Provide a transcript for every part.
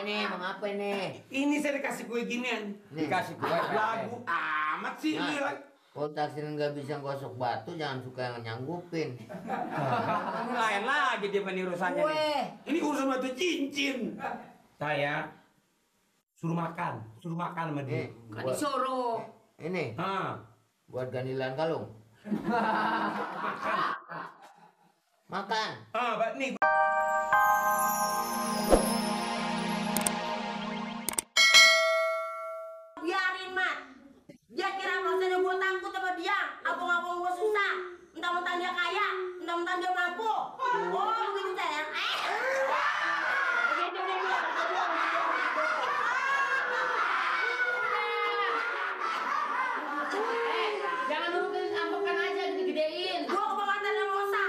nih? Mau apa nih? Ini saya dikasih kue ginian. Dikasih kue. Lagu amat sih ini lagi. Kalau Taslim nggak bisa gosok batu, jangan suka yang nyanggupin. Ini lain lagi dia penirusannya nih. Ini urusan batu cincin. Saya suruh makan sama dia. Kan disuruh. Ini Ah, buat ganilan kalung. Makan. Pak nih. Biarin, Mat. Dia kira maksudnya gue takut sama dia. Abang-abang gue susah. Mentang-mentang dia kaya, mentang-mentang dia mampu. Oh, begitu sayang. Jangan nurutin ambekan aja gede-gedein. Gue kebawatan emosi.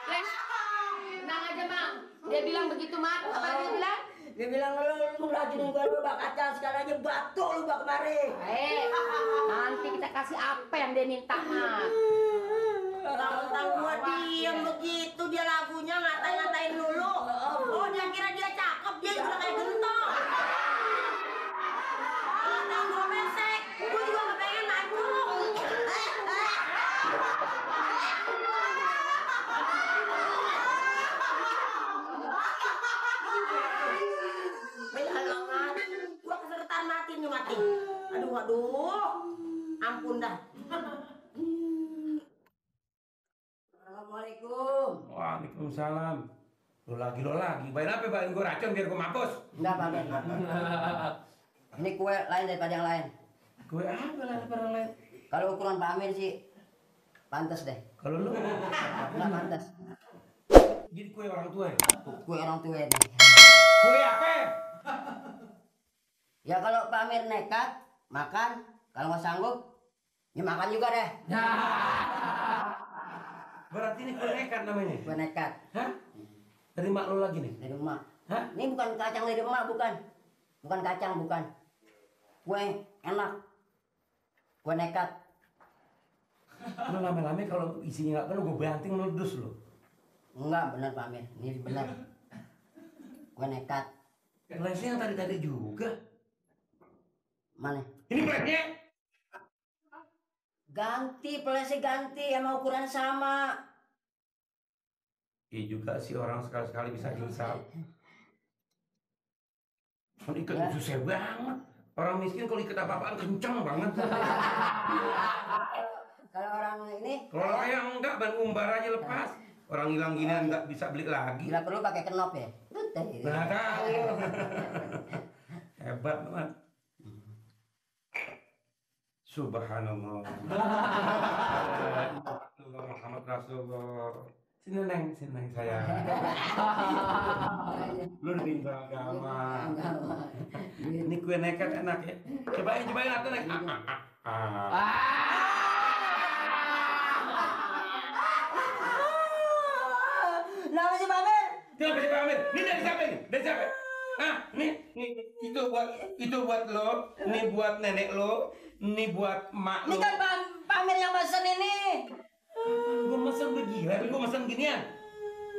Les, tenang aja, Mak. Dia bilang begitu, Mat. Apa dia bilang? Dia bilang lu lagi nungguin lu bak kacang sekali aja batu lu bak kemari. Nanti kita kasih apa yang dia minta, Mat. Tentang gua diem begitu dia lagunya ngatain dulu. Oh dia kira dia cakep, dia juga kayak gentong. Tentang gua pesek, gua juga kepengen maju. Alamat, gua kesertaan mati nih mati. Aduh, ampun dah. Assalamualaikum. Waalaikumsalam. Lo lagi. Bayin apa, bayin gue racun biar gue mampus. Enggak, Pak Ben. Ini kue lain daripada yang lain. Gue apa lah orang lain? Kalau ukuran Pak Amir sih pantas deh. Kalau lu Enggak pantas. jadi kue orang tua ya? Kue orang tua ini. Kue apa? Ya kalau Pak Amir nekat makan, kalau nggak sanggup, ya makan juga deh. Berarti ini kue nekat namanya? Kue nekat. Hah? Dari mak lo lagi nih? Dari emak. Hah? Ini bukan kacang dari emak, bukan. Bukan kacang, bukan. Kue enak. Kue nekat. Lo lama-lama kalau isinya nggak penuh gue banting meledos lo. Enggak, benar Pak Amir. Ini benar. Kue nekat. Flashnya yang tadi juga. Mana? Ini flashnya? Ganti, pelesnya ganti, sama ukuran sama. Iya juga sih orang sekali-sekali bisa insaf. Kan ikat Ya. susah banget. Orang miskin kalau ikat apa-apaan kencang banget. Kalau orang ini, Kalau kayak enggak, ban umbar aja lepas. Orang hilang gini enggak bisa beli lagi. bila perlu pakai kenop ya. Udah, gitu. Nah, tahu. Hebat banget. Subhanallah. Allah Muhammad Rasulullah. Sini neng sayang. Lu udah pintar agama. Ini kue nekat enak ya. Cobain atau neng. Nama si Pak Amir? Kenapa sih Pak Amir? Ini dari siapa ini? Dari siapa? Hah? Nih, itu buat lo, ini buat nenek lo, ini buat mak lo. Ini kan Pak Amir yang pesen ini. Gue mesen udah gila, gue mesen ginian.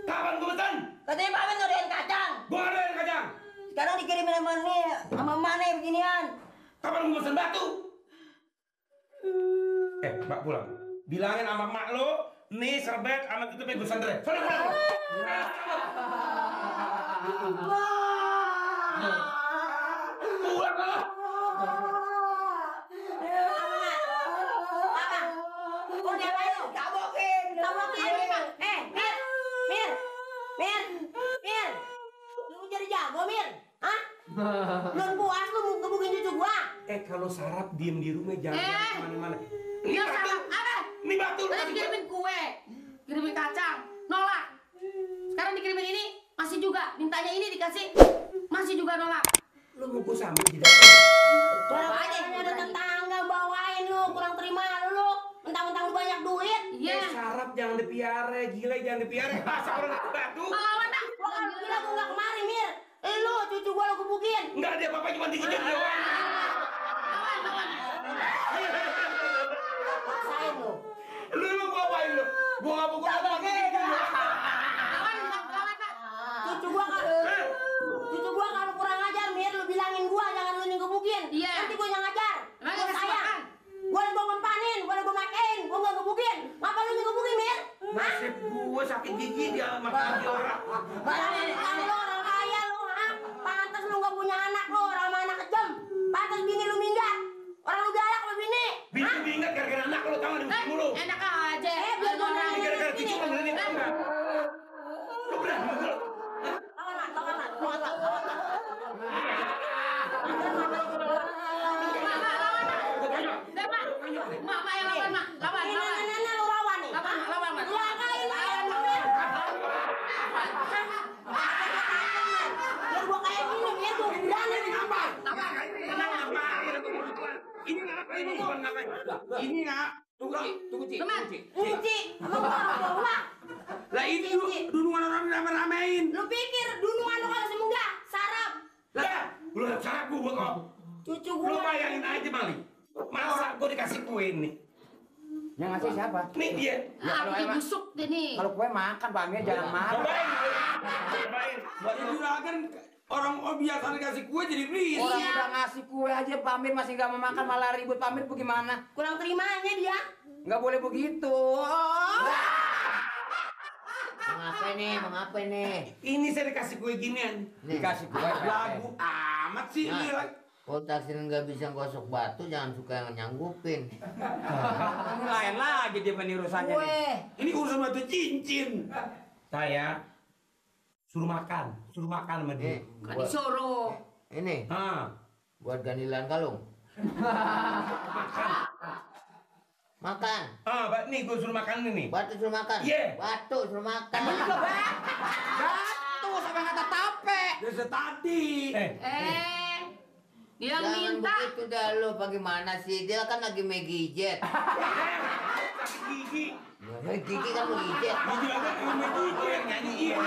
Kapan gue mesen? Katanya Pak Amir ngadain kacang. Gue ada yang kacang. Sekarang dikirimin sama nih, sama mana beginian. Kapan gue mesen batu? Mbak pulang. Bilangin sama mak lo, nih serbet sama itu gue sandre. Sana pulang. Pulang lah. Oh, diapain lu? Tabokin. Mir. Lu jadi jago, Mir? Hah? Belum puas lu gebukin cucu gua? Kalau sarap diem di rumah jangan kemana-mana. Dia salah apa? Ini batu. Tadi dikirimin kue, kirimin kacang, nolak. Sekarang dikirimin ini, masih juga. Mintanya ini dikasih, masih juga nolak. Lu mau gue sambil tidak? Coba aja ada tetangga bawain lu, kurang terima lu. Mentang-mentang lu banyak duit. Iya. Sarap jangan dipiara, gila jangan dipiara. Masa orang aku batu? Pahlawan dah. Gua kan bilang gua nggak kemari, Mir. Lu cucu gua lu gebukin. Enggak ada apa-apa cuma dikit doang. Paksain lu. Lu gua apain lu? Gua nggak mau gua apa Cucu gua kan gue sakit gigi dia makan gigi orang. Barang lu orang kaya lu, ha? Pantes lu gak punya anak lu, orang sama anak kejam. Pantes bini lu minggat. Orang lu galak sama bini. Bini minggat gara-gara anak lu, tau gak di musim mulu. Enak aja. Biar gua Orang- Ini gara-gara cucu kan beli tau gak? Lu berani lu. lawan mat. Mak yang lawan, Mak. Lawan. Ini nenek lu lawan nih. Lawan, Mak. Lu angkain lawan Amir. Biar gua kayak gini, biar gua berani. Ini ngapain? Ini bukan ngapain. Ini nggak. Tunggu, Ci. Teman. Ci, emang gua orang tua. Lah ini dudungan orang rame-ramein. Lu pikir duluan lu kalau semunggah, sarap. Lah, lu sarap gua kok. Cucu Lu gua. bayangin aja Mali. Masa gua dikasih kue nih. Yang ngasih siapa? Nih dia. Aku busuk deh nih. Kalau kue makan, Pak Amir jangan marah. Cobain. Buat juragan orang biasa dikasih kue jadi berisik. Orang udah ngasih kue aja, Pak Amir masih nggak mau makan, malah ribut. Pak Amir bagaimana? Kurang terimanya dia. Nggak boleh begitu. Mengapa nih? Ini saya dikasih kue ginian. Nih, Dikasih kue. Lagu amat sih Nah. ini. kalau taksin nggak bisa gosok batu, jangan suka yang nyanggupin. Ini lain lagi dia penirusannya nih. Gue. Ini urusan batu cincin. Saya suruh makan sama dia. Kan disuruh. Ini Ah, buat gandilan kalung. Makan. Nih gue suruh makan ini. Batu suruh makan. Iya. Batu suruh makan. Batu sampai kata tape. Dari tadi. Dia Jangan minta. begitu dah lu, bagaimana sih? Dia kan lagi megijet. Sakit gigi. Gigi kan megijet. Gigi aja sama gigi yang nyanyi iya.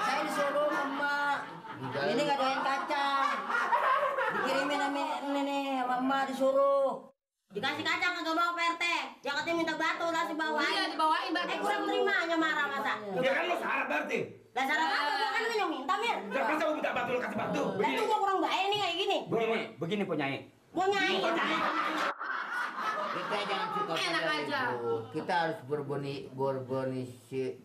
Saya disuruh mama. Ini nggak doyan kacang. Dikirimin sama nenek sama emak disuruh. Dikasih kacang kagak mau PRT. Yang katanya minta batu lah si bawain. Iya, dibawain batu. Kurang terimanya marah masa. Ya kan lo salah berarti. Dasar apa? Gua kan yang minta Mir. Ya masa gue minta batu lo kasih batu. Dan tuh gua kurang baik nih kayak gini. Begini penyanyi. Gua nyai. Kita jangan suka Enak pada aja. ribut. Kita harus berbonisi.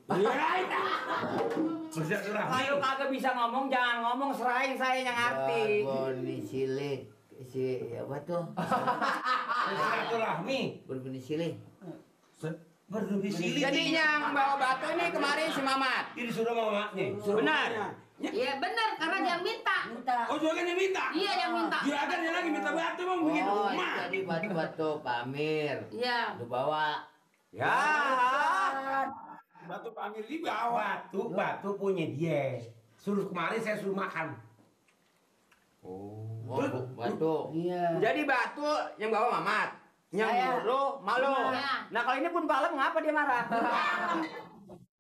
Bersilaturahmi. Kalau kagak bisa ngomong, jangan ngomong, serahin saya yang ngerti. Berbonisilik. Si apa tuh? Bersilaturahmi. Berbonisilik. Berdomisili. Jadi yang bawa batu ini kemarin si Mamat. Ini sudah mamanya. Benar. Iya benar, karena dia minta. Minta. Oh juga yang minta. Iya yang minta. Juragan yang lagi minta batu mau bikin Oh, rumah. tadi batu-batu Pamir. Iya. Lu bawa. Ya. Batu Pamir di bawah. Batu punya dia. Suruh kemarin saya suruh makan. Oh, batu. Iya. Jadi batu yang bawa Mamat. Yang Saya. lu malu. Iya. Nah kalau ini pun palem ngapa dia marah?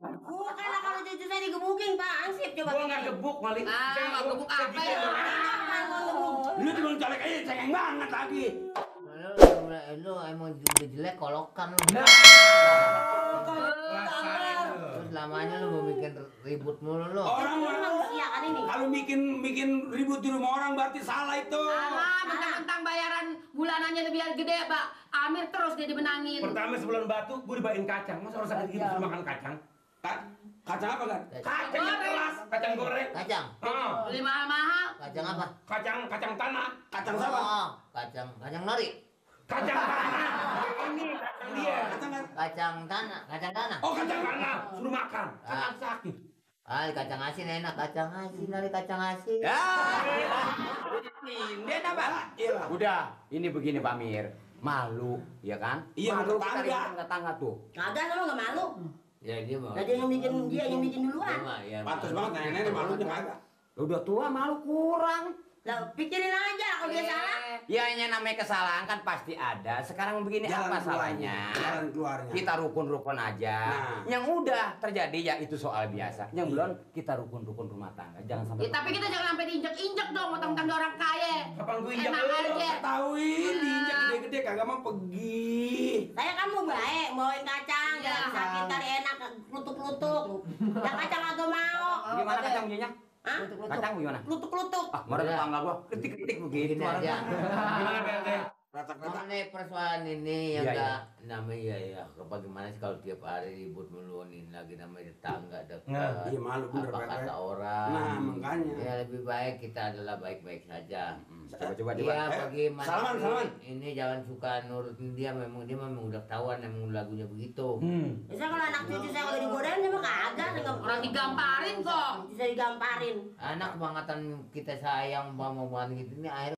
Bukan lah kalau cucu saya digebukin Pak Ansip coba. Gua nggak gebuk Malik. Ah, nggak gebuk apa ya? Apaan gua gebuk? Lu cuma colek aja cengeng banget lagi. Lu emang udah jelek kolokan lu. Terus lamanya lu mau bikin ribut mulu lu. Orang Manusia kan ini. kalau bikin ribut di rumah orang berarti salah itu. Alah, mentang-mentang bayaran bulanannya lebih gede, Pak. Amir terus dia dimenangin. Pertama sebelum batu, gue dibawain kacang. Masa orang sakit gigi disuruh makan kacang? Kacang apa kan? Kacang yang keras, kacang goreng. Kacang. Beli mahal-mahal. Kacang apa? Kacang tanah. Kacang siapa? Oh, kacang nori. Kacang tanah. Ini kacang dia. Kacang tanah. Oh kacang tanah, suruh makan. Kan sakit. Kacang asin enak, kacang asin dari kacang asin. Ya. Ini apa? Udah, ini begini Pak Amir. Malu, ya kan? Iya, malu tetangga. kita ribut tetangga tuh. Kagak sama nggak malu. Ya dia mau. Nah, dia yang bikin duluan. Ya, Pantes banget nenek malunya kagak. Udah tua malu kurang. Lah pikirin aja kalau dia salah. Ya yang namanya kesalahan kan pasti ada. Sekarang begini apa salahnya? Jalan keluarnya. Kita rukun-rukun aja. Nah. Yang udah terjadi ya itu soal biasa. Yang belum kita rukun-rukun rumah tangga. Jangan sampai. Ya, tapi kita jangan sampai diinjek-injek dong, mentang-mentang dia orang kaya. Kapan gue injak Enak lu? aja. Ketahuin diinjak gede-gede kagak mau pergi. Saya kan mau baik, bawain kacang, Iya. jangan sakit kali enak, klutuk-klutuk. Yang kacang agak mau. Gimana kacang bunyinya? Hah? Kacang gimana? Klutuk-klutuk. Ah, marah tetangga gua. Kritik-kritik begitu. Gini aja. Gimana BLT? Retak-retak. Mengenai persoalan ini yang Iya, enggak namanya ya bagaimana sih kalau tiap hari ribut meluanin lagi namanya tetangga dekat. Nah, iya, malu bener, Apa Pak, kata Pak. orang. Nah, makanya. Ya lebih baik kita adalah baik-baik saja. Coba. Iya bagaimana salaman. ini jangan suka nurutin dia, memang udah ketahuan memang lagunya begitu. Biasanya kalau anak cucu saya kalau digodain dia mah kagak, Orang digamparin kok. Bisa digamparin. Anak kebangatan kita sayang mau gitu ini akhirnya